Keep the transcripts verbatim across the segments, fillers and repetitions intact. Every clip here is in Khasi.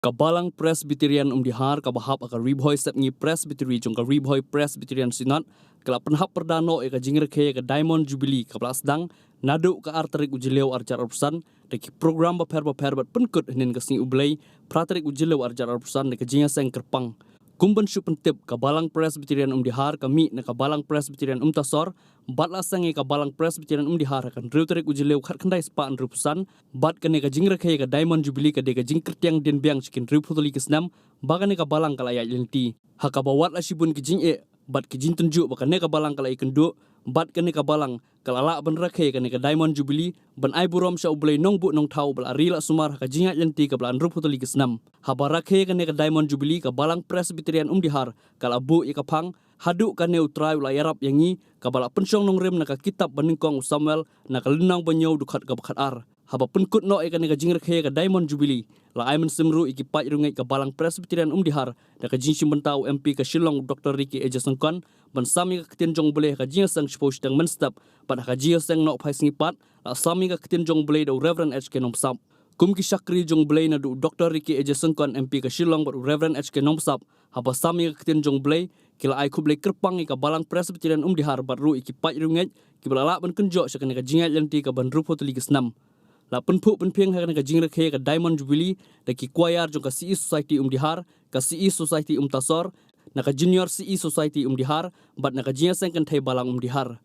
Ka Balang Presbyterian Umdihar kaba hap ha ka Ri Bhoi Sepngi Presbytery jong ka Ri Bhoi Presbyterian Synod ka la pynhap pyrda noh ïa ka jingrakhe ïa ka Diamond Jubilee kaba la sdang naduh ka ar tarik u Jylliew arhajar arphew san da ki program bapher bapher bad pynkut hynnin ka sngi U Blei phra tarik u Jylliew arhajar arphew san da ka jingïaseng kyrpang. Kum ban shu pyntip, ka Balang Presbyterian Umdihar ka mih na ka Balang Presbyterian Umtasor bad la seng ïa ka Balang Presbyterian Umdihar ha ka hynriew tarik u Jylliew khatkhyndai spah hynriewphew san, bad kane ka jingrakhe ïa ka Diamond Jubilee ka dei ka jingkyrtiang dien biang sha ki hynriewphew tylli ki snem ba kane ka balang ka la ïaid lynti. Ha kaba wad la shibun ki jingeh bad ki jingtynjuh ba kane ka balang ka la ïakynduh, bad kane ka balang ka la lah ban rakhe ïa kane ka Diamond Jubilee ban ai burom sha U Blei Nongbuh Nongthaw ba la ri la sumar ha ka jingïaid lynti kaba la hynriewphew tylli ki snem. Haba rakhe ïa kane ka Diamond Jubilee, ka Balang Presbyterian Umdihar ka la buh ïa ka phang Haduh kane U Trai u la ïarap ïa ngi, kaba la pynshong nongrim na ka kitab banyngkong u Samuel, na ka lynnong ba hynñiew dkhot kaba khatar. Haba pynkut noh ïa kane ka jingrakhe ïa ka Diamond Jubilee, la ai mynsiem ruh ïa ki paid riewngeit ka Balang Presbyterian Umdihar da ka jingshim bynta u M P ka Shillong u Doctor Ricky A J Syngkon ban sam ïa ka ktien jong U Blei ha ka jingïaseng shiphew shiteng mynstep, bad ha ka jingïaseng nohphai sngi pat la sam ïa ka ktien jong U Blei da u Reverend H K Nongbsap. Kum ki shakri jong U Blei, naduh u Doctor Ricky A J Syngkon, M P ka Shillong, bad u Reverend H K Nongbsap, haba sam ïa ka ktien jong U Blei, ki la ai khublei kyrpang ïa ka Balang Presbyterian Umdihar bad ruh ïa ki paid riewngeit kiba la lah ban kynjoh sha kane ka jingïaid lynti kaba hynriewphew tylli ki snem. La pynphuh pynphieng ha kane ka jingrakhe ïa ka Diamond Jubilee da ki choir jong ka C E Society Umdihar, ka C E Society Umtasor, na ka Junior C E Society Umdihar, bad na ka Jingïaseng Kynthei Balang Umdihar.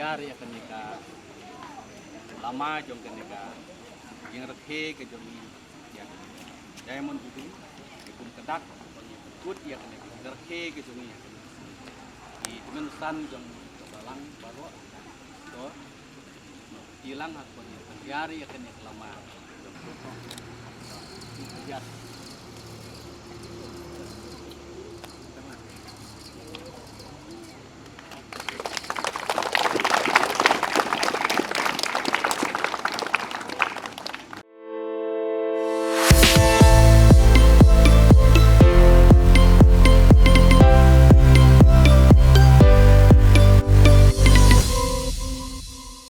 Ïar ïa kane ka lama jong kane ka ïing rakhe ka jong ngi ïa kane ka Diamond Jubilee, ïa kum ka dak ban ïa pynkut ïa kane ka ïing rakhe ka jong ngi ïa kane ka sngi. Ki tymmen basan jong ka balang baroh to, ki lang ha ka ban ïa ïar ïa kane ka lama jong ka.